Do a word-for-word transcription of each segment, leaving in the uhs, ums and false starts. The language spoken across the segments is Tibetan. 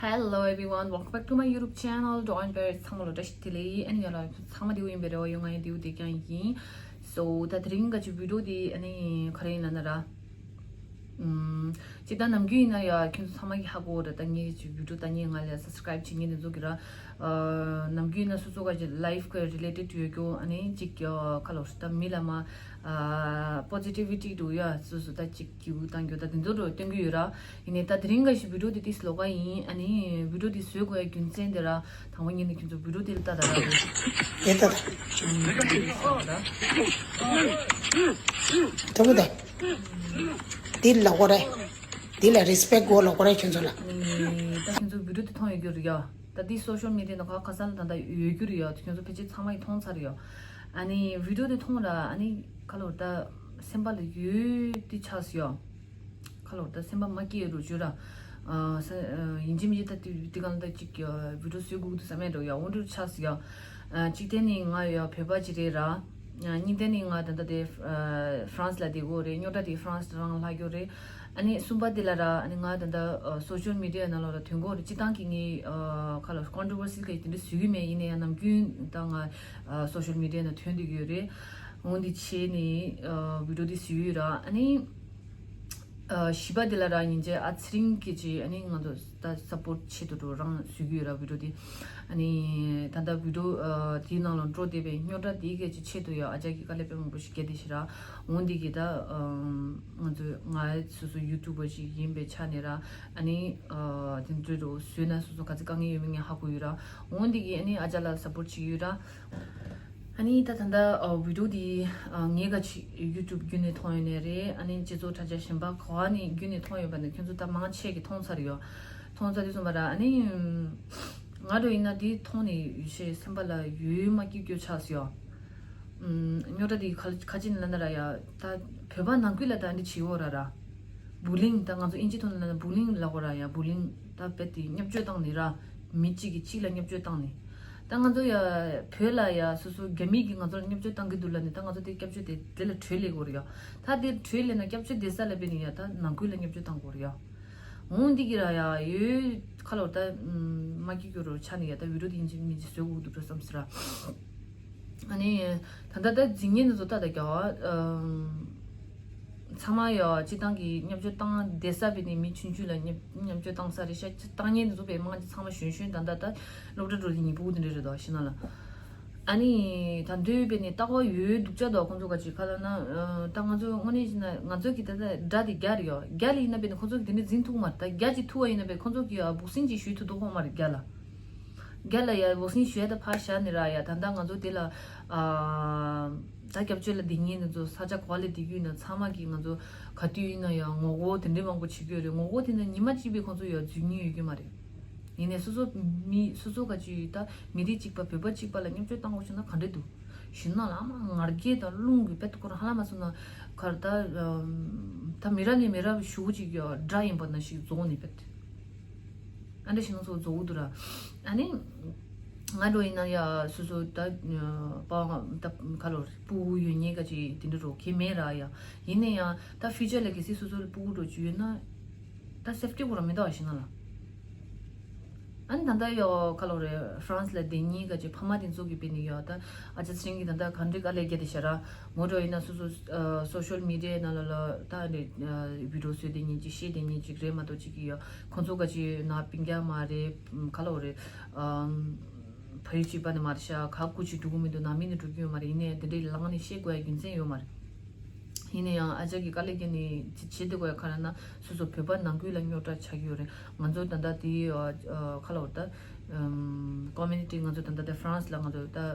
Hello everyone, welcome back to my YouTube channel, Dawn Parrots. ཚང་མ་ལ་བཀྲ་ཤིས་བདེ་ལེགས། ཨ་ནི་ཡ་ལ་ཚང་མ་བདེ་པོ་ཡིན་པའི་རེ་བ་ཡོད། ང་ཡང་བདེ་པོ་བདེ་རྐྱང་ཡིན། So ད་དེ་རིང་ག་ཅིག་བི་ཌིའོ་དེ་ཨ་ནི་ག་རེ་ཡིན་ལབ་ན་ར། ཨམ། ཅིག་ད་ནམ་རྒྱུན་ཡིན་ན་ཡ་ཁྱོད་ཚོ་ཚང་མ་གིས་ཧ་གོ་ར། ད་ངའི་ཅིག་བི་ཌིའོ་ད་ངས་ང་ལ་སབ་སི་ཀ་རའིབ་བྱེད་མཁན་དེ་ཚོ་གིས་ར། ཨ། ནམ་རྒྱུན་ཡིན་ན་སོ་སོ་ག་ཅིག་ལའིཕ་གི་རི་ལེ་ཊེཌ་ཡོད་རྒྱུ། ཨ་ནི་ཅིག་ཁ་ལོ་ད་མི་ལ་མ། ཨ། པོ་ཟི་ཊི་བི་ཊི་འདུག་ཡ། སོ་སོ་ད་ཅིག་སྐྱིད་པོ་བཏང་རྒྱུ་ད་དེ་ཚོ་འགྲོ་སྟོན་གྱི་ཡོད་ར། ཡིན་ནའི་ད་དེ་རིང་ག་ཞིག་བི་ཌིའོ་དེ་ཏིས་ལོགས་ཀ་ཡིན། ཨ་ནི་བི་ཌིའོ་དེ་བཟོས་དགོས་ཡ་རྒྱུ་མཚན་དེ་ར། དང་པོ་ཉིད་ནས་ཁྱོད་ཚོ་བི་ཌིའོ་དེ་ལ་ལྟ་ད་ར། དེ་ལྟ་ད། ཨུམ། དེ་ལྟ་ད། ཐུབ་ད། དེ་ལ་གོ་རེད། དེ་ལ་རེ་སི་པེག་གོ་ལ་གོ་རེད་ཁྱོད་ཚོ་ལ། ཨ་ནི་ད་ཁྱོད་ཚོ་བི་ཌིའོ་དེ་མཐོང་ཡོད་རྒྱུ་རེད་ཡ། ད་དེ་སོ་ཤལ་མི་ཌི་ཡ་ནང་ག་ག་ས་ལ་ད་ད་ཡོད་རྒྱུ་རེད་ཡ། ཁྱོད་ཚོ་ཕལ་ཆེར་ཚང་མ་གིས་མཐོང་ཚར་ཡ། ཨ་ནི་བི་ཌིའོ་དེ་མཐོང་ར། ཨ་ནི་ཁ་ལོ་ད་སེམས་པ་ལ་ཡོད་དེ་ཆགས་སོ་ཡ། ཁ་ལོ་ད་སེམས་པ་མ་སྐྱིད་རུ་བྱོས་ར། ཨ། ས། ཨ། ཡིན་གཅིག་མིན་གཅིག་ད་དེ་དེ་གང་ལ་ད་ཅིག་ཨ། བི་ཌིའོ་བཟོ་དགོས་འདུག་བསམ་མེད་འགྲོ་ཡ། འོ་འདྲ་ཆགས་སོ་ཡ། ཨ། གཅིག་བལྟས་ནི་ང་ཡ་བོད་པ་ཅིག་རེད་ར། ཨ། གཉིས་བལྟས་ནི་ང་ད་ལྟ་དེ་ཨ། ཧྥ་རན་སི་ལ་བསྡད་ཀྱི་ཡོད་རེད། རྙོག་དྲ་དེ་ཧྥ་རན་སི་རང་ལྷག་ཡོད་རེད། ཨ་ནི་གསུམ་པ་དེ་ལ་ར། ཨ་ནི་ང་ད་ལྟ་ཨ། སོ་ཤལ་མི་ཌི་ཡ་ནང་ལོགས་ལ་ཐོན་གྱི་ཡོད་རེད། སྤྱིར་བཏང་གི་ངས་ཨ། ཁ་ལོ་ཀོན་ཊྲོ་བར་སི་ག་ཅིག་དེ་འདྲ་བཟོ་གི་མེད། ཡིན་ན་ཡང་ནམ་རྒྱུན་ད་ང་ཨ། སོ་ཤལ་མི་ཌི་ཡ་ནང་ཐོན་བསྡད་ཀྱི་ཡོད་རེད། འོ་འདི་བྱས་ནི་ཨ། བི་ཌིའོ་འདི་བཟོས་ཡོད་ར། ཨ་ནི་ཨ། བཞི་པ་འདི་ལ་ར་ཡིན་ཅེ་ཨ། ཚེ་རིང་གིས་ཅིག་ཨ་ནི་ང་ཚོ་ད་སབ་པོར་ཊི་ཆེད་དུ་འགྲོ་རང་བཟོས་ཀྱི་ཡོད་ར་བི་ཌིའོ་འདི། ཨ་ནི་ད་ལྟ་བི་ཌིའོ་ཨ། དེའི་ནང་ལ་འགྲོ་བསྡད་པའི་རྙོག་དྲ་དེའི་ག་ཅིག་ཆེད་དུ་ཡ་ཨ་ཅག་གིས་དཀའ་ལས་དཔེ་མང་པོ་ཞིག་བརྒྱབ་བསྡད་ཤག་ར། འོ་འདི་གིས་ད་ཨ། ང་ཚོ་ང་སོ་སོ་ཡུ་ཊུབ་པ་ཞིག་ཡིན་པའི་ཆ་ནས་ར། ཨ་ནི་ཨ། དེ་ཚོའི་འགྲོ་བཟོས་ན་སོ་སོ་ག་ཚོད་དཀའ་ངལ་ཡོད་མེད་ངས་ཧ་གོ་ཡོད་ར། འོ་འདི་གིས་ཨ་ནི་ཨ་ཅག་ལ་སབ་པོར་ཊི་བྱེད་ཀྱི་ཡོད་ར། ཨ་ནི་ད་ད་ལྟ་ཨ། བི་ཌིའོ་འདི་ཨ། ངས་ག་ཅིག་ཡུ་ཊུབ་བརྒྱུད་ནས་མཐོང་ཡོད་ནའི་རེད། ཨ་ནི་སྤྱི་ཚོགས་དྲ་རྒྱ་གཞན་པ་ག་བ་ནས་བརྒྱུད་ནས་མཐོང་ཡོད་པ་ནི་ཁྱོད་ཚོ་ད་མང་ཆེ་གིས་མཐོང་ཚར་ཡོད། མཐོང་ཚར་དུས་ཙམ་པ་ར། ཨ་ནི་ང་འདྲ་ཡིན་ན་འདི་མཐོང་ནས་ཡུལ་ཤེས་སེམས་པ་ལ་ཡོད་མ་སྐྱིད་སྐྱོ་ཆགས་སོ་ཡ། ཨུམ། རྙོག་དྲ་འདི་ག་ག་ཅིག་ལབ་ན་ར་ཡ། ད་བོད་པ་ནང་ཁུལ་ལ་ད་འདི་བྱེད་འོ་ར་ར། བུ་ལིང་། ད་ང་ཚོ་ཨིན་ཇི་ཐོག་ནས་ལབ་ན་བུ་ལིང་ལབ་གོ་ར་ཡ། བུ་ལིང་། ད་རྦད་དེ་བརྙས་བཅོས་བཏང་ནི་ར། མི་གཅིག་གིས་གཅིག་ལ་བརྙས་བཅོས་བཏང་ནི། ད་ང་ཚོ་ཡ་བོད་ལ་ཡ་སོ་སོ་རྒྱ་མི་གིས་ང་ཚོ་ལ་བརྙས་བཅོས་བཏང་གི་འདུག་ལབ་ནི། ད་ང་ཚོ་དེ་སྐྱབས་བཅོལ་དེ་དེ་ལ་བྲོས་སླེབས་དགོས་རེད་ཡ། ད་དེ་བྲོས་སླེབས་ན་སྐྱབས་བཅོལ་བསྡད་ས་ལ་བས་ནི་ཡ་ད་ནང་ཁུལ་ལ་བརྙས་བཅོས་བཏང་དགོས་རེད་ཡ། འོང་འདི་གི་ར་ཡ་ཡོད་ཁ་ལོ་ད་མ་སྐྱིད་སྐྱོ་རུ་ཆགས་ནི་ཡ། ད་བི་ཌིའོ་དེ་ཡིན་གཅིག་མིན་གཅིག་བཟོ་དགོས་འདུག་འགྲོ་བསམ་སི་ར། ཨ་ནི་ད་ལྟ་ད་འཛིང་ངན་འདི་ཚོ་ད་ད་རྒྱ་བ། ཚང་མ་ཡ་སྤྱི་བཏང་གི་བརྙས་བཅོས་བཏང་བསྡད་ས་བས་ནི་མི་ཆུང་ཆུང་ལ་བརྙས་བརྙས་བཅོས་བཏང་ས་རེད་ཤག་བཏང་ཉན་འདི་ཚོ་བས་མང་ཆེ་ཚང་མ་གཞོན་གཞོན་ད་ལྟ་ད་སློབ་གྲྭ་འགྲོ་དེ་ཉིན་ཕྲུ་གུ་དེ་འདྲ་རེད་དོ་ཤི་ན་ལ། ཨ་ནི་ད་འདོད་བས་ནི་ལྟ་བ་ཡོད་སྡུག་ཅག་དོ་ཁོང་ཚོ་ག་ཅིག་ག་ལ་ན། ད་ང་ཚོ་དངོས་གནས་བྱས་ན་ང་ཚོ་གི་ད་ལྟ་དགྲ་དེ་རྒྱ་རེད་ཡོ། རྒྱ་ལ་ཡིན་ན་བས་ནི་ཁོང་ཚོ་གི་དེ་འདྲ་འཛིང་ཐུབ་མ་རེད། ད་རྒྱ་ཅིག་ཐུབ་པ་ཡིན་ན་བས་ཁོང་ཚོ་གི་ཡ་འབུ་སྲིན་ཅིག་གཞུས་ཐུབ་དོ་ཁོང་མ་རེད་རྒྱ་ལ། རྒྱ་ལ་ཡ་འབུ་སྲིན་གཞུས་ཡ་ད་ཕར་བཞག་ནི་ར་ཡ། ད་ལྟ་ང་ཚོ་དེ་ལ་ཨ། ད་སྐྱབས་བཅོལ་ལ་སྡོད་མཁན་ང་ཚོ་ས་ཆ་ག་ལ་སྡོད་ཀྱི་ཡོད་ན་ཚང་མ་གི་ང་ཚོ་ག་དུས་ཡིན་ན་ཡང་ངོ་རྒོལ་དེ་འདྲའི་མང་པོ་བྱེད་ཀྱི་ཡོད་རེད། ངོ་རྒོལ་དེ་འདྲ་ཉི་མ་གཅིག་པའི་ཁོང་ཚོ་ཡང་འཛུལ་མྱོང་ཡོད་ཀྱི་མ་རེད། ཡིན་ནའི་སོ་སོ་མི་སོ་སོ་ག་ཅིག་ད་མི་རིགས་གཅིག་པ་བོད་པ་གཅིག་པ་ལ་བརྙས་བཅོས་བཏང་དགོས་བྱུང་ན་ག་འདྲ་འདུག་ཞུ་ན་ལ་མ་ངར་སྐད་དང་རླུང་གི་བེད་ཁོ་རང་ཧ་ལ་མ་སོང་ན་གར་ད་ད་མི་རབས་ནས་མི་རབས་ཞུ་གཅིག་ཡ་དགྲ་ཡིན་པ་ན་ཞིག་རྫོགས་ནས་བེད། ཨ་འདྲ་ཞིག་ན་ཚོ་རྫོགས་འདུག་ར། ཨ་ནི་ང་འགྲོ་ཡིན་ན་ཡ་སོ་སོ་ད་པ་ད་ཁ་ལོ་སྤུ་གུ་ཡོད་ཉེ་ག་ཅིག་དེ་འདྲ་རོ་ཁེ་མེད་ར་ཡ། ཡིན་ནའི་ཡང་ད་ཕིའུ་ཅར་ལ་གལ་སྲིད་སོ་སོ་ལ་སྤུ་གུ་འགྲོ་ཅིག་ཡོད་ན་ད་སེབ་ཊི་ཁོ་རང་མི་འདུག་ཨ་ཤི་ན་ལ། ཨ་ནི་ད་ལྟ་ཡོ་ཁ་ལོ་རེ་ཧྥ་རན་སི་ལ་བསྡད་མཁན་ག་ཅིག་ཕ་མ་དེ་ཚོ་གི་དཔེ་ནི་ཡོ་ད་ཨ་ཅག་ཚེ་རིང་གི་ད་ལྟ་ག་འདྲི་དཀའ་ལས་བརྒྱབ་བསྡད་ཤག་ར། ངོ་སྤྲོད་ཡིན་ན་སོ་སོ་ཨ་སོ་ཤལ་མི་ཌི་ཡའི་ནང་ལ་ལ་ད་ཨ་ནི་ཨ་བི་ཌིའོ་བཟོས་བསྡད་མཁན་ཅིག་བཤད་བསྡད་མཁན་ཅིག་རེད་མ་གཏོགས་ཅིག་གི་ཡོ་ཁོང་ཚོ་ག་ཅིག་ན་སྤུན་ཀྱག་མ་རེད། ཁ་ལོ་རེ་ཨམ་ཕ་ཡུལ་གཅིག་པ་ནི་མ་རེད་ཤག་ག་གུ་ཅིག་འགྲོ་གི་མི་འདུག་ནང་མི་ནི་འགྲོ་གི་ཡོད་མ་རེད། ཡིན་ནའི་དེ་འདྲའི་ལངས་ནས་བཤད་དགོས་ཡ་རྒྱུ་མཚན་ཡོད་མ་རེད། ཡིན་ན་ཡང་ཨ་ཅག་གིས་དཀའ་ལས་བརྒྱབ་ནས་བྱེད་བསྡད་དགོས་ཡ་ག་རེ་ན་སོ་སོ་བོད་པ་ནང་ཁུལ་ལ་རྙོག་དྲ་ཆགས་ཀྱི་ཡོད་རེད། ང་ཚོ་ད་ལྟ་དེ་ཨ་ཁ་ལོ་ད་ཨམ་ཀོ་མུ་ནི་ཊི་ང་ཚོ་ད་ལྟ་དེ་ཧྥ་རན་སི་ལ་ང་ཚོ་ད་ཨ་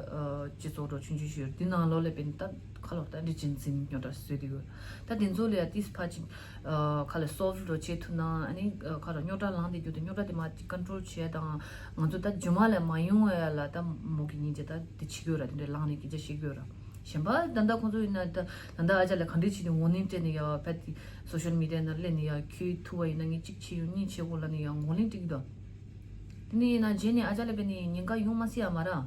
སྤྱི་ཚོགས་འགྲོ་ཆུང་ཆུང་ཞིག་ཡོད་རེད། དེ་ནང་ལོགས་ལ་དཔེར་ན་ད་ཁ་ལོ་ད་འདི་ཅིག་འཛིང་རྙོག་དྲ་བཟོས་བསྡད་ཡོད། ད་དེ་ཚོ་ལ་ཡ་ཏིས་ཕ་ཅིག་ཨ་ཁ་ལོ་སོལབ་འགྲོ་བྱེད་ཐུབ་ན་ཨ་ནི་ཨ་ཁ་ལོ་རྙོག་དྲ་ལངས་བསྡད་རྒྱུ་དེ་རྙོག་དྲ་དེ་མ་ཅིག་ཀོན་ཊྲོལ་བྱེད་ཡ་དང་ང་ཚོ་ད་རྗེས་མ་ལ་མ་ཡོང་བ་ཡ་ལ་ད་མོ་གི་སྙིང་རྗེ་ད་དེ་བྱེད་ཀྱི་ཡོད་ར། དེ་འདྲ་ལངས་ནས་སྐད་ཆ་བཤད་ཀྱི་ཡོད་ར། གཞན་པ་ད་ལྟ་ཁོང་ཚོ་ཡིན་ན་ད་ད་ལྟ་ཨ་ཅག་ལ་ག་འདྲ་བྱས་ནས་ངོ་ལིང་སྤྲད་ནས་ཡ་ཕ་དེ་སོ་ཤལ་མི་ཌི་ཡ་ནང་སླེབས་ནས་ཡ་ཁྱོད་ཐུག་པ་ཡིན་ན་ངས་གཅིག་བྱེད་ཡོང་གཉིས་བྱེད་དགོས་ལབ་ནས་ཡ་ངོ་ལིང་སྤྲད་ཀྱི་འདུག་དེ་ནས་ཡིན་ན་རྗེས་ནས་ཨ་ཅག་ལ་དཔེར་ན་ཉེན་ཁ་ཡོང་མ་སྲིད་ཡ་མ་རེད།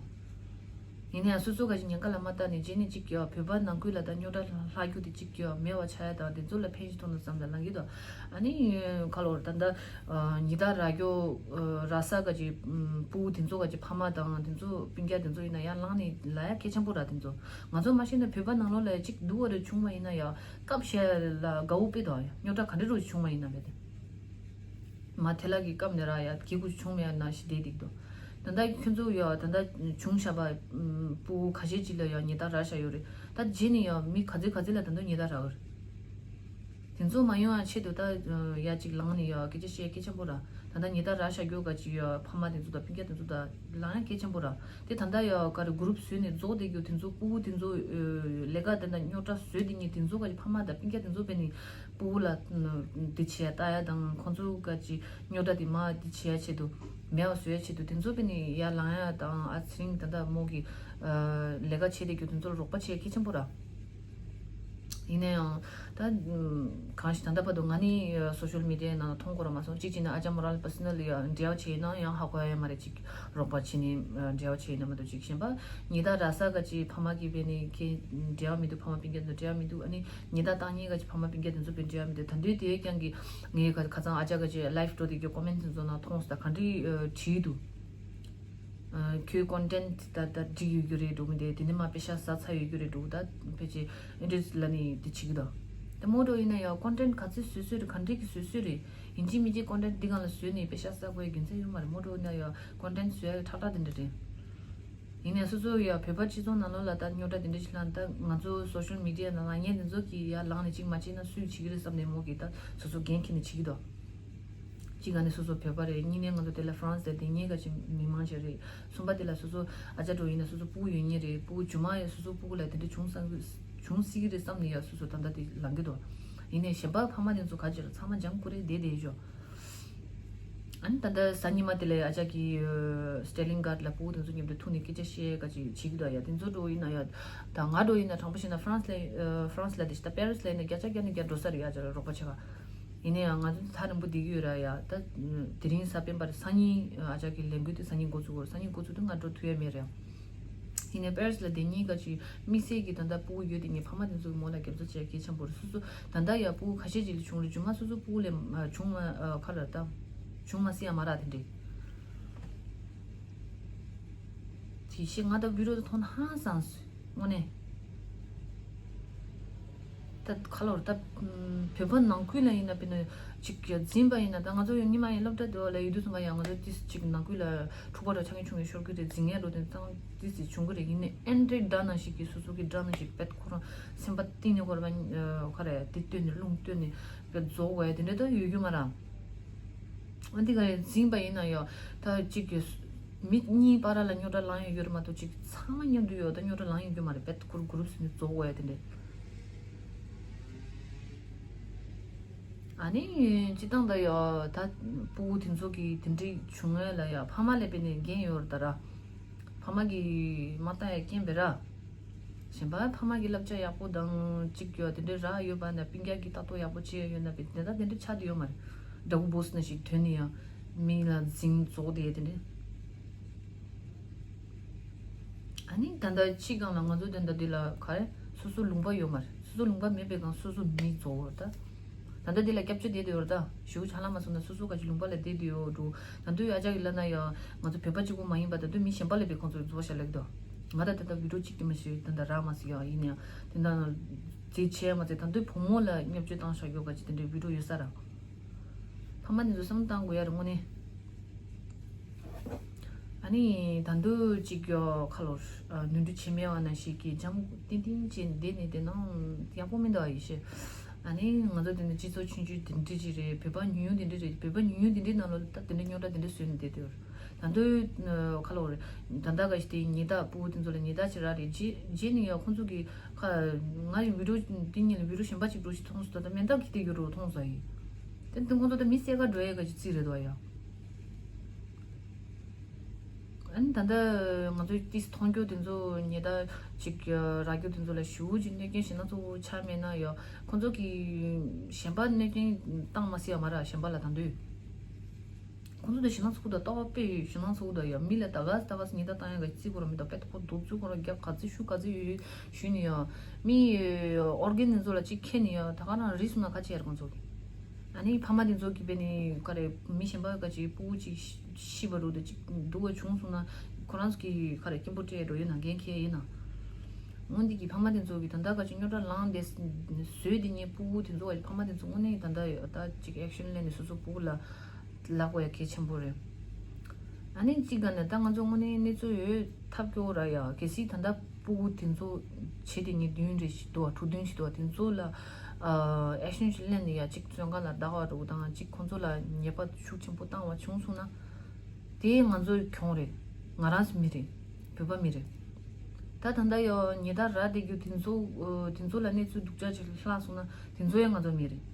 ཡིན་ནའང་སོ་སོ་ག་ཞིག་ཉེན་ཁ་ལ་མ་བལྟ་ནས་རྗེས་ནས་ཅིག་ཡ་བོད་པ་ནང་ཁུལ་ལ་ད་རྙོག་དྲ་ལྷག་རྒྱུ་དེ་ཅིག་ཡ་མེད་པ་ཆགས་ཡ་དང་དེ་ཚོ་ལ་ཕན་ཞིག་ཐོགས་ན་བསམ་ད་ལང་གི་འདུག་ཨ་ནི་ག་ལོར་ད་ལྟ་ཉི་ཟླ་ར་རྒྱུ་ར་ས་ག་ཅིག་ཕྲུ་གུ་དེ་ཚོ་ག་ཅིག་ཕ་མ་དང་དེ་ཚོ་སྤུན་ཀྱག་དེ་ཚོ་ཡིན་ན་ཡ་ལང་ནས་ལ་ཡ་གལ་ཆེན་པོ་ར། དེ་ཚོ་ང་ཚོ་མ་ཤེས་ན་བོད་པ་ནང་ལོགས་ལ་ཡ་ཅིག་སྡུག་བ་རེ་བྱུང་བ་ཡིན་ན་ཡ་སྐབས་ཤིག་ལ་དགའ་བོ་དཔེ་དང་ཡ་རྙོག་དྲ་ག་འདྲ་རུ་བྱུང་བ་ཡིན་ན་བས་ཏེ། མ་དེ་ལ་གི་སྐབས་ནས་ར་ཡ་གི་གུ་བྱུང་མེད་ན་ཞི་བདེ་སྡིག་ཏོ། ད་ལྟ་ཁྱོད་ཚོ་ཡ་ད་ལྟ་བྱུང་བཞག་པ་ཕྲུ་གུ་ཁ་ཤས་ཅིག་ལ་ཡ་ཉེས་རྡུང་རག་བཞག་ཡོད་རེད། ད་རྗེས་ནས་ཡ་མི་ག་ཚོད་ག་ཚོད་ལ་ད་དུང་ཉེས་རྡུང་རག་གི་རེད། དེ་ཚོ་མ་ཡོང་ཡ་ཆེད་དུ་ད་ཡ་ཅིག་ལངས་ནས་ཡ་སྐད་ཆ་བཤད་གལ་ཆེན་པོ་ར། ད་ལྟ་ཉེས་རྡུང་རག་བཞག་རྒྱུ་ག་ཅིག་ཡ་ཕ་མ་དེ་ཚོ་དང་སྤུན་ཀྱག་དེ་ཚོ་དང་ལངས་ཡ་གལ་ཆེན་པོ་ར། དེ་ད་ལྟ་ཡ་ག་རེ་གུ་རུབ་བཟོས་ནས་རྫོགས་བསྡད་རྒྱུ་དེ་ཚོ་ཕྲུ་གུ་དེ་ཚོ་ལས་ཀ་དེ་འདྲ་རྙོག་དྲ་བཟོས་དེ་ཉིད་དེ་ཚོ་ག་ཅིག་ཕ་མ་དང་སྤུན་ཀྱག་དེ་ཚོ་བས་ནས་ཕྲུ་གུ་ལ་འདི་བྱས་ལྟ་ཡ་དང་ཁོང་ཚོ་ག་ཅིག་རྙོག་དྲ་དེ་མ་འདི་བྱས་ཡ་ཆེད་དུ་མེད་པ་བཟོ་ཡ་ཆེད་དུ་དེ་ཚོ་བས་ནས་ཡར་ལངས་ཡ་དང་ཨ་ཚེ་རིང་ད་ལྟ་མོ་གི་ལས་ཀ་བྱེད་བསྡད་རྒྱུ་དེ་ཚོར་རོགས་པ་བྱེད་གལ་ཆེན་པོ་ར། ཡིན་ན་ཡང་ད་གང་ཞིག་ད་ལྟ་བར་དུ་ང་ནི་སོ་ཤལ་མི་ཌི་ཡའི་ནང་ལ་མཐོང་དགོས་ར་མ་སོང་། གཅིག་བྱས་ན་ཨ་ཅག་མོ་རལ་པར་སོ་ནལ་ལ་ཡང་འབྲེལ་བ་བྱས་ཡིན་ན་ཡང་ཧ་གོ་ཡ་ཡོད་མ་རེད། ཅིག་རོགས་པ་བྱས་ནས་འབྲེལ་བ་བྱས་ཡིན་ན་མ་གཏོགས་ཅིག་གཞན་པ་ཉེས་རྡུང་རག་ས་ག་ཅིག་ཕ་མ་གིས་བས་ནས་ཁྱེད་འབྲེལ་བ་མི་འདུག་ཕ་མ་སྤུན་ཀྱག་ཚོ་འབྲེལ་བ་མི་འདུག་ཨ་ནི་ཉེས་རྡུང་བཏང་མཁན་ག་ཅིག་ཕ་མ་སྤུན་ཀྱག་དེ་ཚོ་བས་འབྲེལ་བ་མི་འདུག་ད་དུང་དེ་ཡས་ཀྱང་གི་ངའི་ཁ་ཁ་སང་ཨ་ཅག་ག་ཅིག་ལའིབ་འགྲོ་དེ་གི་ཀོ་མེན་ཊི་དེ་ཚོ་ནང་མཐོང་སོང་། ད་ག་འདྲ་བྲིས་འདུག་ཁྱོད་ཀོན་ཊེན་ཊི་ད་ད་འགྲིག་ཡོད་རྒྱུ་རེད་འགྲོ་མི་འདུག་དེ་ནས་མ་པེ་ཤ་ཟ་ཚར་ཡོད་རྒྱུ་རེད་འགྲོ། ད་ཕལ་ཆེར་ཨེ་འདྲས་ལ་ནི་དེ་བྱེད་ཀྱི་འདུག་དེ་མོ་འགྲོ་ཡིན་ན་ཡང་ཀོན་ཊེན་ཊི་ག་ཚོད་བཟོས་བཟོས་རེད། ག་འདྲས་ཀྱི་བཟོས་བཟོས་རེད། ཡིན་གཅིག་མིན་གཅིག་ཀོན་ཊེན་ཊི་འདི་སྒང་ལ་བཟོས་ནས་པེ་ཤ་ཟ་དགོས་ཡ་རྒྱུ་མཚན་ཡོད་མ་རེད། མོ་འགྲོ་ཡིན་ན་ཡང་ཀོན་ཊེན་ཊི་བཟོ་ཡ་ཁྲག་ཁྲག་དེ་འདྲ་རེད། ཡིན་ནའི་སོ་སོ་ཡ་བོད་པ་སྤྱི་ཚོགས་ནང་ལོགས་ལ་ད་རྙོག་དྲ་དེ་འདྲ་ཞིག་ལངས། ད་ང་ཚོ་སོ་ཤལ་མི་ཌི་ཡ་ནང་ལ་ངས་འདི་ཚོ་གི་ཡ་ལངས་ནས་གཅིག་མ་བྱས་ན་སུས་བྱེད་ཀྱི་རེད་བསམ་ནས་མོ་གིས་ད་སོ་སོ་འགན་འཁྱེར་ནས་བྱེད་ཀྱི་འདུག་གཅིག་ག་ནས་སོ་སོ་བོད་པ་རེད། གཉིས་ནས་ང་ཚོ་དེ་ལ་ཧྥ་རན་སི་དེ་ངའི་ག་ཅིག་མི་མང་ཞིག་རེད། གསུམ་པ་དེ་ལ་སོ་སོ་ཨ་ཅག་འགྲོ་ཡིན་ན་སོ་སོ་ཕྲུ་གུ་ཡོད་མཁན་རེད། ཕྲུ་གུ་རྗེས་མ་ཡ་སོ་སོ་ཕྲུ་གུ་ལ་དེ་འདྲ་བྱུང་ས་བྱུང་སྲིད་ཀྱི་རེད་བསམ་ནས་ཡ་སོ་སོ་ད་ལྟ་དེ་ལངས་ཀྱི་འདུག་ཡིན་ནའི་གཞན་པ་ཕ་མ་དེ་ཚོ་ག་ཅིག་ར་ཚང་མ་འཇམ་ཀུ་རེ་བསྡད་བསྡད་ཤོག་ཨ་ནི་ད་ལྟ་གཟའ་ཉི་མ་དེ་ལ་ཨ་ཅག་གིས་སི་ཊེ་ལིན་གྷར་ལ་ཕྲུ་གུ་དེ་ཚོ་མཉམ་དུ་ཐུག་ནས་སྐད་ཆ་བཤད་ག་ཅིག་བྱེད་ཀྱི་འདུག་ཡ། དེ་ཚོ་འགྲོ་ཡིན་ན་ཡ་ད་ང་འགྲོ་ཡིན་ན་དྲང་པོ་བཤད་ན་ཧྥ་རན་སི་ལ་ཧྥ་རན་སི་ལ་དེ་ད་པེ་རི་སི་ལ་ཡིན་ན་བརྒྱ་ཆ་བརྒྱ་ནས་བརྒྱ་འགྲོ་ས་རེད། ཨ་ཅག་ལ་རོགས་པ་བྱེད་ག་ཡིན་ན་ཡང་ང་ཚོ་ཐག་རིང་པོ་བསྡད་ཀྱི་ཡོད་ར་ཡ། ད་དེ་རིང་གཟའ་སྤེན་པ་རེད། སང་ཉིན་ཨ་ཅག་གི་ལས་འགུལ་དེ་སང་ཉིན་འགོ་ཚུགས་ཀྱི་རེད། སང་ཉིན་འགོ་ཚུགས་དུས་ང་འགྲོ་ཐུབ་ཡ་མེད་རེད། ཡིན་ནའི་པེ་རི་སི་ལ་དེ་གཉིས་ཀ་ཅིག་དམིགས་བསལ་གྱི་ད་ལྟ་ཕྲུ་གུ་ཡོད་དེ་ངའི་ཕ་མ་དེ་ཚོ་གི་མོ་ལ་རྒྱབ་སྐྱོར་བྱེད་གལ་ཆེན་པོ་རེད། སོ་སོ་ད་ལྟ་ཡ་ཕྲུ་གུ་ཁ་ཤས་ཅིག་ལ་བྱུང་རེད། རྗེས་མ་སོ་སོ་ཕྲུ་གུ་ལ་བྱུང་མ་ཨ་ཁ་ལ་ད་བྱུང་མ་སྲིད་ཡ་མ་རེད་དེ་འདྲས། དེ་བཞིན་ང་ད་བི་ཌི་ཡོ་དེ་མཐོང་ན་ཧང་སངས་སོང་། དངོས་གནས། ད་ཁ་ལོར་ད་བོད་པ་ནང་ཁུལ་ལ་ཡིན་ན་དཔེར་ན་ཅིག་འཛིན་པ་ཡིན་ན། ད་ང་ཚོ་ཡང་སྔོན་མ་ཡང་སློབ་གྲྭ་དེ་བ་ལ་ཡོད་དུས་ཙམ་པ་ཡང་ང་ཚོ་ཏིས་ཅིག་ནང་ཁུལ་ལ་འཁྲུག་པ་འདྲ་ཆགས་མཁན་བྱུང་ཡོད། ཤོར་གི་རེད། འཛིང་ཡ་འགྲོ་དེ་ཙང་ཏིས་ཅིག་བྱུང་གི་རེད། ཡིན་ནའི་ཨེ་འདྲའི་དགྲ་ནང་བཞིན་གྱི་སོ་སོ་གི་དགྲ་ནང་བཞིན་དཔེ་ཁོ་རང་སེམས་པ་གཏིང་ནས་ཁོ་རང་ཁ་རེད་དེ་བཏོན་ནས་རླུང་བཏོན་ནས་དཔེ་རྫོགས་དགོས་ཡ་དེ་འདྲ་ད་ཡོད་རྒྱུ་མ་རེད། ཨ་འདི་ག་རེ་འཛིང་པ་ཡིན་ན་ཡང་ད་གཅིག་གི་མི་གཉིས་བར་ལ་རྙོག་དྲ་ལངས་ཡོད་རྒྱུ་རེད་མ་གཏོགས་གཅིག་ཚང་མ་མཉམ་དུ་ཡོད་ད་རྙོག་དྲ་ལངས་ཡོད་རྒྱུ་མ་རེད། དཔེ་ཁུར་གུ་རུབ་ཟིན་ནས་རྫོགས་དགོས་ཡ་དེ་འདྲས། ཨ་ནི་སྤྱི་བཏང་ད་ཡ་ད་ཕྲུ་གུ་དེ་ཚོ་གི་དེ་འདྲས་བྱུང་ཡ་ལ་ཡ་ཕ་མ་ལ་དཔེ་ནས་འགན་ཡོད་རེད་ད་ར། ཕ་མ་གིས་མ་བལྟ་ཡ་རྐྱེན་པས་ར། གཞན་པ་ཕ་མ་གི་བསླབ་བྱ་ཡག་པོ་དང་གཅིག་ཡོད་དེ་འདྲའི་རག་ཡོད་པ་ན་སྤུན་ཀྱག་གིས་ལྟ་རྟོག་ཡག་པོ་བྱས་ཡོད་ན་པས་དེ་ད་དེ་འདྲའི་ཆ་དེ་ཡོད་མ་རེད། དགྲ་བོ་བོས་ན་ཞིག་དོན་ནི་ཡང་མི་ལ་འཛིང་རྫོགས་དེ་དེ་འདྲའི། ཨ་ནི་ད་ལྟ་ཕྱི་སྒང་ལ་ང་ཚོ་དེ་འདྲ་དེ་ལ་ག་རེ་སོ་སོ་ལུང་པ་ཡོད་མ་རེད། སོ་སོ་ལུང་པ་མེད་པའི་སྒང་སོ་སོ་མི་རྫོགས་པ་རེད་ད། ད་ལྟ་འདི་ལ་སྐྱབས་བཅོལ་བསྡད་དེ་ཡོད་རེད་ད། ཞུ་ཆ་ལ་མ་སོང་ན་སོ་སོ་ག་ཅི་ལུང་པ་ལ་བསྡད་དེ་ཡོད་འགྲོ། ད་དུང་ཨ་ཅག་གི་ལ་ན་ཡང་ང་ཚོ་བོད་པ་གཅིག་པོ་མ་ཡིན་པ་ད་དུང་མི་གཞན་པ་ལ་བས་ཁོང་ཚོ་རྫོགས་ཤ་ལེགས་དོ། ང་ད་ད་ལྟ་བི་ཌིའོ་གཅིག་དེ་མ་ཞིག་ད་ལྟ་རག་མ་སི་ཡ་ཡིན་ཡང་དེ་འདྲ་རྫིས་ཆེ་མ་ཚད་ད་དུང་བུ་མོ་ལ་བརྙས་བཅོས་བཏང་བཞག་ཡོད་ག་ཅི་དེ་འདྲའི་བི་ཌིའོ་ཡོད་ས་ར། ཕ་མ་དེ་ཚོ་བསམ་བཏང་དགོས་ཡ་རེད་དངོས་གནས། ཨ་ནི་ད་དུང་གཅིག་ཡོ་ཁ་ལོར་ནོར་འཁྲུལ་བྱེད་མེད་པ་ནང་བཞིན་གྱི་འཇམ་ཏིང་ཏིང་བྱས་བསྡད་ནས་བསྡད་ན་ཡག་པོ་མི་འདུག་ཨ་ཡེ་ཤེས། ཨ་ནི་ང་ཚོ་དེ་ནི་སྤྱི་ཚོགས་ཆུང་ཆུང་དེ་འདྲ་ཅིག་རེད། བོད་པ་ཉུང་ཉུང་དེ་འདྲ་རེད། བོད་པ་ཉུང་ཉུང་དེ་འདྲའི་ནང་ལོགས་ད་དེ་འདྲ་རྙོག་དྲ་དེ་འདྲ་བཟོས་ནས་བསྡད་དེ་ཡོད་རེད། ད་དུང་ཁ་ལོར་ད་ལྟ་ག་ཞིག་དེ་ཉེས་དག་ཕྲུ་གུ་དེ་ཚོ་ལ་ཉེས་དག་ཅིག་རག་རེད། རྗེས་རྗེས་ནས་ཡང་ཁོང་ཚོ་གི་ཁ་ང་ཡི་བི་ཌིའོ་དེ་ཉིད་ལ་བི་ཌིའོ་གཞན་པ་ཅིག་འགྲོ་ཞིག་མཐོང་སོང་། ད་ལྟ་མེ་མདའ་གི་དེ་ཡོད་རུ་མཐོང་སོང་ཡིན། དེ་དུས་ཁོང་ཚོ་ད་མི་བསད་ག་འགྲོ་ཡས་ག་ཅིག་རྩིས་རེད་དོ་ཡ། ཨ་ནི་ད་ལྟ་ང་ཚོའི་ཏིས་མཐོང་རྒྱུ་དེ་ཚོ་ཉེས་དག་ཅིག་རག་རྒྱུ་དེ་ཚོ་ལ་ཞུ་ཅིག་གནོད་སྐྱོན་ཞེ་ན་གཙོ་བོ་ཆགས་མེད་ན་ཡང་ཁོང་ཚོ་གིས་གཞན་པ་གནོད་སྐྱོན་བཏང་མ་སྲིད་ཡ་མ་ར་གཞན་པ་ལ་ད་དུང་། ཁོང་ཚོ་དང་ཞེད་སྣང་ཚ་པོ་དང་ལྟོ་བ་དཔེ་ཡོད། ཞེད་སྣང་ཚ་པོ་དང་ཡ་མི་ལ་ད་ག་ད་ག་ཉེས་དག་བཏང་ཡ་ག་རྩིས་ཁོ་རང་མི་དང་དཔེ་ཐོག་པོ་རྡོག་རྩུབ་ཁོ་རང་རྒྱག་ག་ཚི་ཤུ་ག་ཚི་ཡོད་ཡོད་ཞུས་ནས་ཡ་མི་ཨོར་གན་ནི་ཚོ་ལ་གཅིག་ཁྱེར་ནས་ཡ་ད་ག་རང་རིགས་སོང་ན་ག་ཅི་ཡར་ཁོང་ཚོ་གི། ཨ་ནི་ཕ་མ་དེ་ཚོ་གི་བས་ནི་ག་རེ་མི་གཞན་པ་ག་ཅིག་སྤུ་གུ་ཅིག་ཤི་བ་རུ་དེ་ཅིག་སྡུག་པ་བྱུང་སོང་ན་ཁོ་རང་ཚོ་གི་ག་རེ་སྐྱིན་པོ་སྤྲད་འགྲོ་ཡོད་ན་འགན་འཁྱེར་ཡིན་ན། འོན་ཏེ་གི་ཕ་མ་དེ་ཚོ་གི་ད་ལྟ་ག་ཅིག་རྙོག་དྲ་ལངས་ཏེ་བཟོས་དེ་ཉིད་སྤུ་གུ་དེ་ཚོ་ག་ཅིག་ཕ་མ་དེ་ཚོ་དངོས་གནས་ད་ལྟ་ཡོད་ད་ཅིག་ཨེག་ཤན་ལེན་ནས་སོ་སོ་སྤུ་གུ་ལ་ལབ་དགོས་ཡ་གལ་ཆེན་པོ་རེད། ཨ་ནི་གཅིག་ག་ནས་ད་ང་ཚོ་དངོས་གནས་གནས་ཚུལ་ཡོད་ཐབས་སྐྱོ་བོ་ར་ཡ་གལ་སྲིད་ད་ལྟ་སྤུ་གུ་དེ་ཚོ་བྱེད་དེ་ཉིད་བདུན་རེ་ཞིག་འདུག་བ་དྲུག་བདུན་ཞིག་འདུག་བ་དེ་ཚོ་ལ་ཨེག་ཤན་ཞིག་ལེན་ནས་ཡ་གཅིག་བཙོན་ཁང་ལ་བདག་བ་རུ་དང་གཅིག་ཁོང་ཚོ་ལ་ཉེས་པ་ཤུགས་ཆེན་པོ་བཏང་བ་བྱུང་སོང་ན་དེ་ང་ཚོའི་གྱོང་རེད། ང་རང་ཚོ་མི་རེད། བོད་པ་མི་རེད། ད་ད་ལྟ་ཡ་ཉེས་དག་རག་བསྡད་རྒྱུ་དེ་ཚོ་དེ་ཚོ་ལ་གནས་ཚུལ་སྡུག་ཅག་ཅིག་ལྷག་སོང་ན་དེ་ཚོ་ཡང་ང་ཚོ་མི་རེད།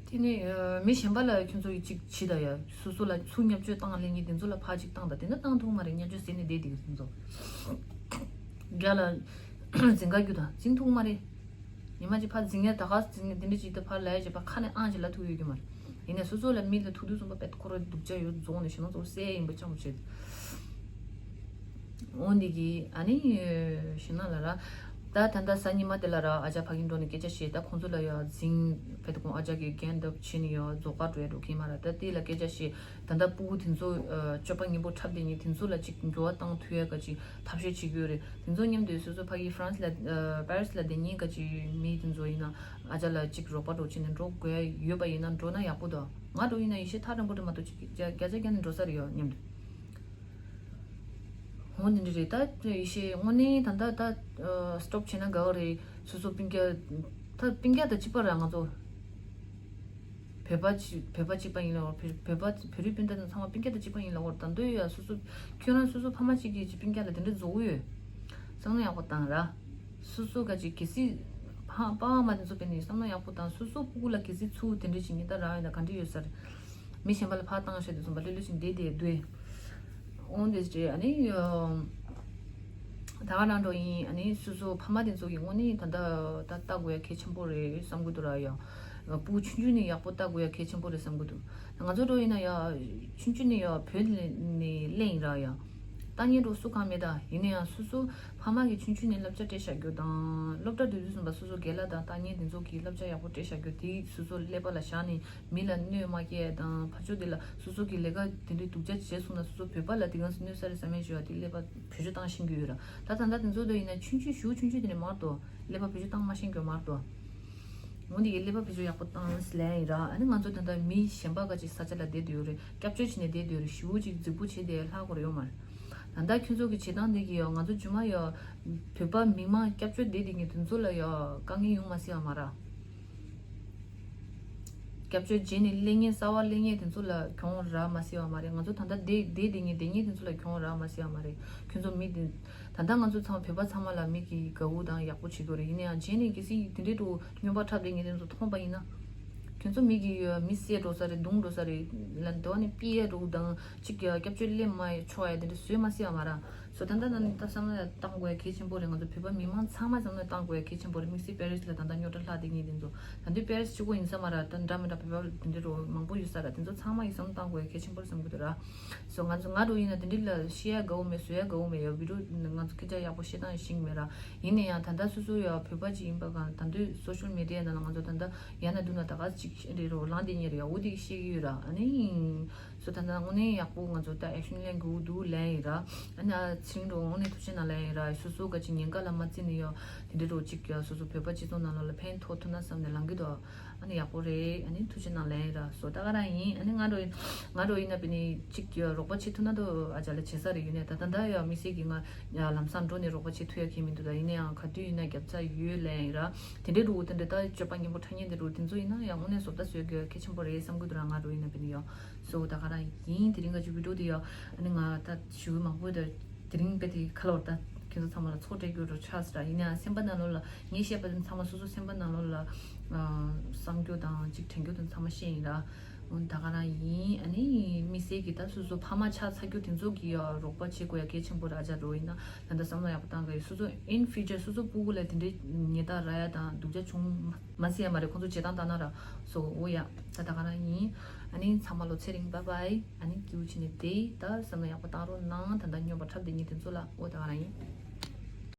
དེ་ནས་ཨ་མི་གཞན་པ་ལ་ཁྱོད་ཚོ་ཡི་གཅིག་བྱིས་དང་ཡ་སོ་སོ་ལ་ཚུར་བརྙས་བཅོས་བཏང་ལེན་གྱི་དེ་ཚོ་ལ་ཕར་གཅིག་བཏང་དང་དེ་འདྲ་བཏང་ཐུབ་མ་རེད། བརྙས་བཅོས་ཟེར་ནས་བསྡད་དེ་གི་དེ་ཚོ་རྒྱ་ལ་འཛིང་ག་རྒྱུ་དང་འཛིང་ཐུབ་མ་རེད། ཉི་མ་གཅིག་ཕར་འཛིང་ཡ་ད་ག་འཛིང་ཡ་དེ་འདྲ་གཅིག་ད་ཕར་ལ་ཡ་བྱས་པ་ཁ་ནས་ཨང་གཅིག་ལ་ཐུག་ཡོད་ཀྱི་མ་རེད། ཡིན་ནས་སོ་སོ་ལ་མི་ལ་ཐུག་དུས་ཙམ་པ་དཔེ་ཁོ་ར་སྡུག་ཅག་ཡོད་རྫོགས་ནས་ཞེ་ན་ཚོ་སེ་ཡིན་པ་ཅང་མ་བྱེད། འོ་འདི་གི་ཨ་ནི་ཞེ་ན་ལ་ར། ད་ད་ལྟ་གཟའ་ཉི་མ་དེ་ལ་ར་ཨ་ཅག་ཕ་གིར་འགྲོ་ནས་སྐད་ཆ་བཤད། ད་ཁོང་ཚོ་ལ་ཡ་འཛིང་ཕེ་ད་ཁོང་ཨ་ཅག་གི་རྒན་འདབ་བྱས་ནས་ཡ་རྫོགས་པ་འགྲོ་ཡ་འགྲོ་མཁན་མ་ར། ད་དེ་ལ་སྐད་ཆ་བཤད། ད་ལྟ་སྤུ་གུ་དེ་ཚོ་སྤྱོད་པ་ངན་པོ་འཁྲབ་བསྡད་མཁན་དེ་ཚོ་ལ་ཅིག་འགྱུར་བ་བཏང་ཐུབ་ཡ་ག་ཅིག་ཐབས་ཤེས་བྱེད་ཀྱི་ཡོད་རེད། དེ་ཚོ་མཉམ་དུ་སོ་སོ་ཕ་གི་ཧྥ་རན་སི་ལ་པེ་རི་སི་ལ་བསྡད་མཁན་ག་ཅིག་མི་དེ་ཚོ་ཡིན་ན་ཨ་ཅག་ལ་ཅིག་རོགས་པ་འགྲོ་བྱས་ནས་འགྲོ་དགོས་ཡ་ཡོད་པ་ཡིན་ན་འགྲོ་ན་ཡག་པོ་འདུག་ང་འགྲོ་ཡིན་ན་ཡེ་ཤེས་ཐག་རིང་པོ་དེ་མ་གཏོགས་ཅིག་བརྒྱ་ཆ་བརྒྱ་ནས་འགྲོ་ས་རེད་ཡོད་སྙམ་འདུག་འོ་འདི་འདྲ་རེད། ད་ཡེ་ཤེས་དངོས་གནས་ད་ལྟ་ད་སི་ཊོབ་བྱས་ན་དགའ་བ་རེད། སོ་སོ་སྤུན་ཀྱག་ད་སྤུན་ཀྱག་དང་གཅིག་པ་ར་ང་ཚོ་བོད་པ་གཅིག་བོད་པ་གཅིག་པ་ཡིན་ལ་བོད་པ་བོད་རིགས་སྤུན་ཟླ་དང་ཚང་མ་སྤུན་ཀྱག་དང་གཅིག་པ་ཡིན་ལ་འོ་ད་འདོད་ཡ་སོ་སོ་ཁྱོད་རང་སོ་སོ་ཕ་མ་གཅིག་གིས་ཀྱི་སྤུན་ཀྱག་ལ་དེ་འདྲ་བཟོ་གི་ཡོད། བསམ་བློ་ཡག་པོ་བཏང་ར། སོ་སོ་ག་ཅིག་གལ་སྲིད་ཕ་པ་ཕ་མ་དེ་ཚོ་བས་ནས་བསམ་བློ་ཡག་པོ་བཏང་སོ་སོ་སྤུ་གུ་ལ་གལ་སྲིད་ཚུར་དེ་འདྲ་ཞིག་ཉེས་དག་རག་ཡོད་ན་ག་འདྲ་ཡོད་ས་རེད། མི་གཞན་པ་ལ་ཕར་བཏང་བཤད་དུས་ཙམ་པ་ལྷོད་ལྷོད་ཅིག་བསྡད་བསྡད་སྡོད། འོང་དེ་རེད། ཨ་ནི་ད་ག་ནང་འགྲོ་ཡིན། ཨ་ནི་སོ་སོ་ཕ་མ་དེ་ཚོ་གི་དངོས་གནས་ད་ལྟ་ད་ལྟ་དགོས་ཡ་གལ་ཆེན་པོ་རེད་བསམ་གི་འདུག་ར། ཡ་སྤུ་གུ་ཆུང་ཆུང་ནས་ཡག་པོ་ལྟ་དགོས་ཡ་གལ་ཆེན་པོ་རེད་བསམ་གི་འདུག་ང་ཚོ་འགྲོ་ཡིན་ན་ཡ་ཆུང་ཆུང་ནས་ཡ་བོད་ནས་གླེང་ཡིན་ར། ཡ་ལྟ་ཉན་འགྲོ་སུ་གང་མེད། ད་ཡིན་ན་ཡང་སོ་སོ་ཕ་མ་གིས་ཆུང་ཆུང་ནས་བསླབ་བྱ་སྤྲད་བཞག་རྒྱུ་དང་སློབ་གྲྭ་སྡོད་དུས་ཙམ་པ་སོ་སོ་རྒན་ལགས་དང་ལྟ་ཉན་དེ་ཚོ་གིས་བསླབ་བྱ་ཡག་པོ་སྤྲད་བཞག་རྒྱུ་དེ་སོ་སོ་ཀླད་པ་ལ་བཞག་ནས་མི་ལ་གནོད་མ་སྐྱེལ་དང་ཕར་ཕྱོགས་དེ་ལ་སོ་སོ་གི་ལས་ཀ་དེ་འདྲའི་སྡུག་ཅག་བྱས་སོང་ན་སོ་སོ་བོད་པ་ལ་དེ་ག་ཚོད་གནོད་ས་རེད་བསམ་ཡས་བྱུང་བ་དེ་ཀླད་པ་བེད་སྤྱོད་བཏང་ཤེས་ཀྱི་ཡོད་ར། ད་ད་ལྟ་དེ་ཚོ་དེ་ཡིན་ན་ཆུང་ཆུང་ཞེ་པོ་ཆུང་ཆུང་དེ་ནས་མར་དོ་ཀླད་པ་བེད་སྤྱོད་བཏང་མ་ཤེས་རྒྱུ་མར་དོ། འོ་འདི་གི་ཀླད་པ་བེད་སྤྱོད་ཡག་པོ་བཏང་ཟེར་ལན་ཡིན་ར། ཨ་ནི་ང་ཚོ་ད་ལྟ་མི་གཞན་པ་ག་ཅིག་ས་ཆ་ལ་བསྡད་དུ་ཡོད་རེད། སྐྱབས་བཅོལ་བྱས་ནས་བསྡད་དུ་ཡོད་རེད། ཞེ་པོ་ཅིག་རྫིག་པོ་བྱས་ཏེ་ལྷག་དགོས་རེད་ཡོད་མ་རེད། ད་ལྟ་ཁྱོད་ཚོ་གི་བྱེད་སྟངས་འདི་གི་ཡ་ང་ཚོ་རྗེས་མ་ཡ་བོད་པ་མི་མང་སྐྱབས་བཅོལ་བསྡད་དེ་ངས་དེ་ཚོ་ལ་ཡ་དཀའ་ངལ་ཡོང་མ་སྲིད་པ་མ་རེད། སྐྱབས་བཅོལ་བྱས་ནས་སླེབས་མཁན་གསར་པ་སླེབས་མཁན་དེ་ཚོ་ལ་གྱོང་རག་མ་སྲིད་པ་མ་རེད། ང་ཚོ་ད་ལྟ་བསྡད་བསྡད་དེ་ངས་བསྡད་མཁན་དེ་ཚོ་ལ་གྱོང་རག་མ་སྲིད་པ་མ་རེད། ཁྱོད་ཚོ་མི་དེ་ད་ལྟ་ང་ཚོ་ཚང་བོད་པ་ཚང་མ་ལ་མི་གི་དགའ་བོ་དང་ཡག་པོ་བྱེད་དགོས་རེད། ཡིན་ན་ཡང་རྗེས་ནས་གལ་སྲིད་དེ་འདྲའི་འགྲོ་སྨྱོན་པ་འཁྲབ་བསྡད་མཁན་དེ་ཚོ་མཐོང་པ་ཡིན་ན། ཁྱོད་ཚོ་མི་གི་མི་བསད་འགྲོ་ས་རེད། རྡུང་འགྲོ་ས་རེད་ལ་འདོད་ནས་ཕྱིའི་རོགས་དང་གཅིག་ཀྱང་སྐྱབས་བཅོལ་སླེབས་མ་ཆོག་ཡ་དེ་འདྲ་བཟོས་མ་སྲིད་པ་མ་རེད། སོ་ད་ལྟ་ད་ནི་ད་བསམ་བློ་བཏང་དགོས་ཡ་གལ་ཆེན་པོ་རེད། ང་ཚོ་བོད་པ་མི་མང་ཚང་མ་བསམ་བློ་བཏང་དགོས་ཡ་གལ་ཆེན་པོ་རེད། དམིགས་བསལ་པེ་རིས་ལ་ད་ལྟ་རྙོག་དྲ་ལྷག་བསྡད་མཁན་དེ་ཚོ་ད་འདི་པེ་རིས་གཅིག་པོ་ཡིན་ས་མ་རེད། ད་འདྲ་མི་འདྲ་བོད་པ་དེ་འདྲ་རོགས་མང་པོ་ཡོད་ས་རེད། དེ་ཚོ་ཚང་མ་གིས་བསམ་བློ་བཏང་དགོས་ཡ་གལ་ཆེན་པོ་རེད་བསམ་གི་འདུག་ར། སོ་ང་ཚོ་ང་རུ་ཡིན་ན་དེ་འདྲི་ལ་ཤེས་ཡ་དགའ་བོ་མེད། བཟོ་ཡ་དགའ་བོ་མེད། ཡ་བི་ཌིའོ་ང་ཚོ་སྐད་ཆ་ཡག་པོ་བཤད་སྟངས་ཤེས་ཀྱི་མེད་ར། ཡིན་ན་ཡང་ད་ལྟ་སོ་སོ་ཡ་བོད་པ་ཅིག་ཡིན་པ་གང་ད་དུང་སོ་ཤལ་མི་ཌི་ཡ་ནང་ལ་ང་ཚོ་ད་ལྟ་ཡ་ན་འདུག་ན་ད་ག་ཅིག་རེད་རོ་ལངས་དེ་ཉེ་རེད། ཡ་འོ་དེ་ཤེས་ཀྱི་ཡོད་ར། ཨ་ནི་སོ་ད་ལྟ་དངོས་གནས་ཡག་པོ་ང་ཚོ་ད་ཨེག་ཤན་ལེན་དགོས་འདུག་ལན་ཡིན་ར། ཨ་ནི་ཨ་ཚིང་རོ་དངོས་གནས་ཐུགས་རྗེ་གནང་ལན་ཡིན་ར། སོ་སོ་ག་ཅིག་ཉེན་ཁ་ལ་མ་བརྩི་ནས་ཡ་དེ་འདྲ་རོ་ཅིག་ཡ་སོ་སོ་བོད་པ་སྤྱི་ཚོགས་ནང་ལོགས་ལ་ཕན་ཐོགས་ཐུབ་ན་བསམ་ནས་ལངས་ཀྱི་འདུག་ཨ་ནི་ཡག་པོ་རེད། ཨ་ནི་ཐུགས་རྗེ་གནང་ལན་ར་སོ་ད་ག་རང་ཡིན། ཨ་ནི་ང་རོ་ང་རོ་ཡིན་ན་པི་ནི་གཅིག་གི་རོགས་པ་བྱེད་ཐུབ་ན་དོ་ཨ་ཅག་ལ་བྱེད་ས་རེ་ཡོད་ནས་ད་ད་ལྟ་ཡ་དམིགས་བསལ་གྱི་ང་ཡ་ལམ་སང་འགྲོ་ནས་རོགས་པ་བྱེད་ཐུབ་ཡ་གི་མི་འདུག་ད་ཡིན་ན་ཡང་ག་དུས་ཡིན་ན་རྒྱབ་ཚ་ཡོད་ལན་ཡིན་ར། དེ་འདྲའི་རུ་དེ་འདྲ་ད་སྤྱོད་པ་ངན་པོ་ཁྲ་ཉན་དེ་རུ་དེ་ཚོ་ཡིན་ན་ཡང་དངོས་གནས་བཟོ་ལྟ་བཟོས་དགོས་གལ་ཆེན་པོ་རེད་བསམ་གི་འདུག་ར། ང་རོ་ཡིན་ན་པི་ནི་ཡ་སོ་ད་ག་རང་ཡིན། དེ་རིང་ག་ཅིག་བི་ཌིའོ་དེ་ཡ་ཨ་ནི་ང་ད་ཞུ་མང་པོ་ད། དེ་རིང་དཔེ་དེ་ཁ་ལོར་ད་ཁྱེད་ཚོ་ཚང་མ་ལ་ཚོགས་སྤྲད་རྒྱུ་རུ་ཆགས་སི་ར། ཡིན་ནའང་སེམས་པ་ནང་ལོགས་ལ་ངས་བཤད་པ་དེ་ཚང་མ་སོ་སོ་སེམས་པ་ནང་ལོགས་ལ་བསམ་རྒྱུ་དང་ཅིག་དྲན་རྒྱུ་དེ་ཚང་མ་བཤད་ཡིན་ར། ད་ག་རང་ཡིན། ཨ་ནི་དམིགས་བསལ་གྱི་ད་སོ་སོ་ཕ་མ་ཆགས་ཚར་རྒྱུ་དེ་ཚོ་གི་ཡ་རོགས་པ་བྱེད་དགོས་ཡ་གལ་ཆེན་པོ་རེད། ཨ་ཅག་རོ་ཡིན་ན་ད་ལྟ་བསམ་བློ་ཡག་པོ་བཏང་དགོས། སོ་སོ་in future སོ་སོ་སྤུ་གུ་ལ་དེ་འདྲའི་ཉེས་རྡུང་རག་ཡ་དང་སྡུག་ཅག་བྱུང་མ་སྲིད་ཡ་མ་རེད། ཁོང་ཚོ་བྱེད་སྟངས་ལྟ་ན་ར་སོ། འོ་ཡ། ད་ད་ག་རང་ཡིན། ཨ་ནི་ཚང་མ་ལོ་ཚེ་རིང་། bye bye། ཨ་ནི་སྐྱིད་པོ་བྱས་ནས་བསྡད། ད་བསམ་བློ་ཡག་པོ་བཏང་རོགས་གནང་། ད་ད་སྨྱོན་པ་འཁྲབ་བསྡད་མཁན་དེ་ཚོ་ལ། འོ་ད་ག་རང་ཡིན།